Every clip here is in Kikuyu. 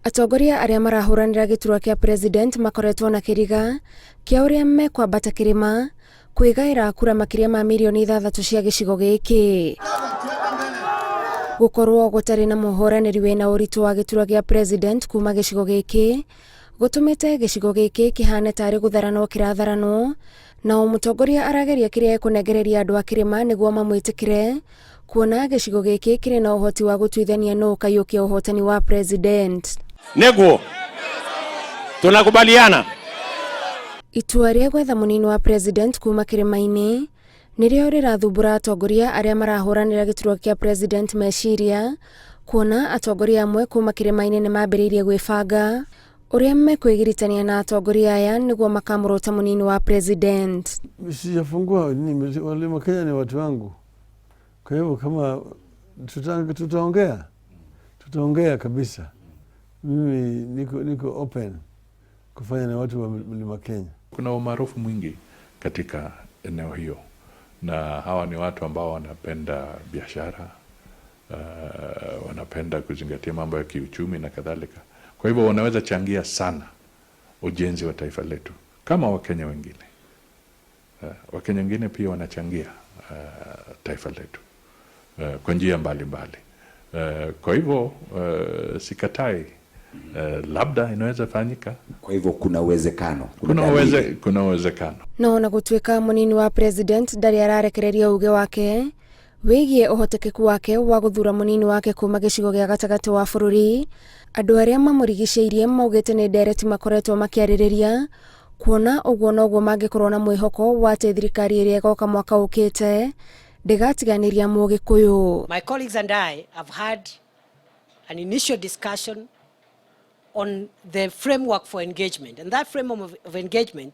Atongoria arĩa marahũranĩra gĩturwa kĩa president makoretwo na kĩriga kĩa ũrĩa mekwambata kĩrĩma kwĩgaĩra kura makĩria ma mirioni 6 cia gĩcigo gĩkĩ. Gũkorwo gũtarĩ na mũhũranĩri wĩna ũritũ wa gĩturwa gĩa president kuma gĩcigo gĩkĩ gũtũmĩte gĩcigo gĩkĩ kĩhane tarĩ gũtharanwo kĩratharanwo na o mũtongoria arageria kĩrĩa ekũnengereria andũ a kĩrĩma nĩguo mamwĩtĩkĩre kuona gĩcigo gĩkĩ kĩrĩ na ũhoti wa gũtuithania nũ ũkaiyũkia ũhotani wa president. Nĩguo tunakubaliana. Itua rĩa gwetha mũnini wa president kuma kĩrĩma-inĩ nĩrĩo rĩrathumbũra atongoria arĩa marahũranĩra gĩturwa kĩa president meciria kuona atongoria amwe kuma kĩrĩma-inĩ nĩ mambĩrĩirie gwĩbanga ũrĩa mekwĩgiritania na atongoria aya nĩguo makamũrũta mũnini wa president. Sijafungua nini, Mlima Kenya ni watu wangu, kwa hivyo kama tutaongea tutaongea kabisa. Mimi niko open kufanya na watu wa Mlima Kenya. Kuna umaarufu mwingi katika eneo hiyo, na hawa ni watu ambao wanapenda biashara, wanapenda kuzingatia mambo ya kiuchumi na kadhalika. Kwa hivyo wanaweza changia sana ujenzi wa taifa letu kama Wakenya wengine. Wakenya wengine pia wanachangia taifa letu kwa njia mbalimbali. Kwa hivyo sikatai, labda inaweza fanyika. Kwa hivyo kuna uwezekano, kuna dalili. Kuna uwezekano. No ona gũtuĩka mũnini wa president ndarĩ ararekereria uge wake wĩgiĩ ũhotekeku wake wa gũthura mũnini wake kuma gĩcigo gĩa gatagatĩ wa bũrũri, andũ arĩa mamũrigicĩirie maugĩte nĩ ndereti makoretwo makĩarĩrĩria kuona ũguo noguo mangĩkorwo na mwĩhoko wa atĩ thirikari ĩrĩa ĩgoka mwaka ũkĩte ndĩgatiganĩria Mũgĩkũyũ. My colleagues and I have had an initial discussion on the framework for engagement. And that framework of engagement,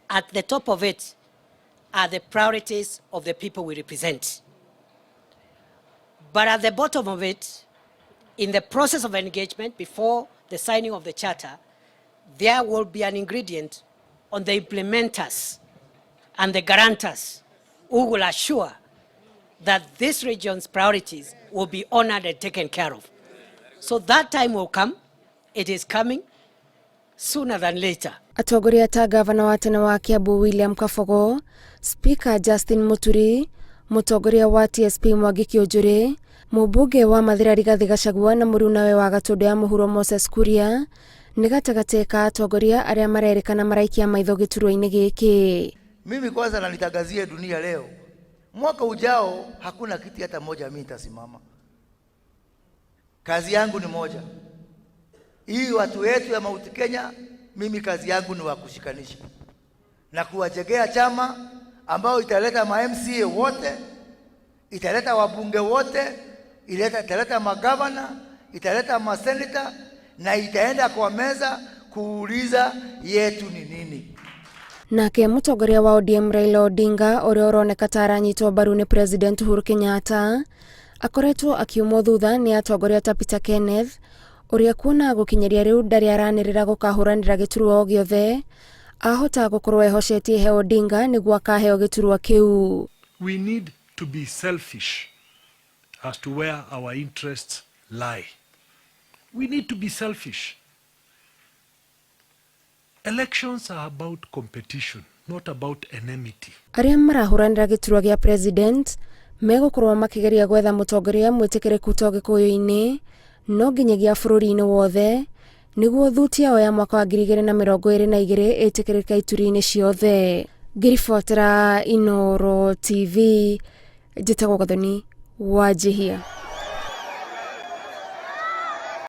at the top of it are the priorities of the people we represent. But at the bottom of it, in the process of engagement, before the signing of the charter, there will be an ingredient on the implementers and the guarantors who will assure that this region's priorities will be honored and taken care of. So that time will come. It is coming sooner than later. Atongoria ta gavana wa tene wa Kiambu William Kabogo, Speaker Justin Muturi, mũtongoria wa TSP Mwangi Kiunjuri, mũmbunge wa Mathira Rigathi Gachagua na mũrunawe wa Gatũndũ ya Mũhuro Moses Kuria nĩ gatagatĩ ka atongoria arĩa marerĩkana maraikia maitho gĩturwa-inĩ gĩkĩ. Mimi kwanza nalitangazie dunia leo, mwaka ujao hakuna kiti hata moja mimi nitasimama. Kazi yangu ni moja, hii watu wetu ya Mount Kenya, mimi kazi yangu ni wa kushikanisha na kuwajengea chama ambao italeta ma MCA wote, italeta wabunge wote, italeta magavana, italeta maseneta na itaenda kwa meza kuuliza yetu ni nini. Nake mũtongoria wa ODM Raila Odinga ũrĩa ũroneka ta aranyitwo mbaru nĩ President Uhuru Kenyatta akoretwo akiumwo thutha nĩ atongoria ta Peter Kenneth ũrĩa kuona gũkinyĩria rĩu ndarĩ aranĩrĩra gũkahũranĩra gĩturwa o gĩothe ahota gũkorwo ehocetie he Odinga nĩguo akaheo gĩturwa kĩu. We need to be selfish as to where our interests lie. We need to be selfish. Elections are about competition, not about enmity. Arĩa marahũranĩra gĩturwa gĩa president megũkorwo makĩgeria gwetha mũtongoria mwĩtĩkĩrĩku to gĩkũyũ-inĩ no nginyagia bũrũri-inĩ wothe nĩguo thuti yao ya mwaka wa 2022 ĩtĩkĩrĩke ituri-inĩ ciothe. Ngĩribotera Inooro TV, njĩtagwo Gathoni Wanjihia.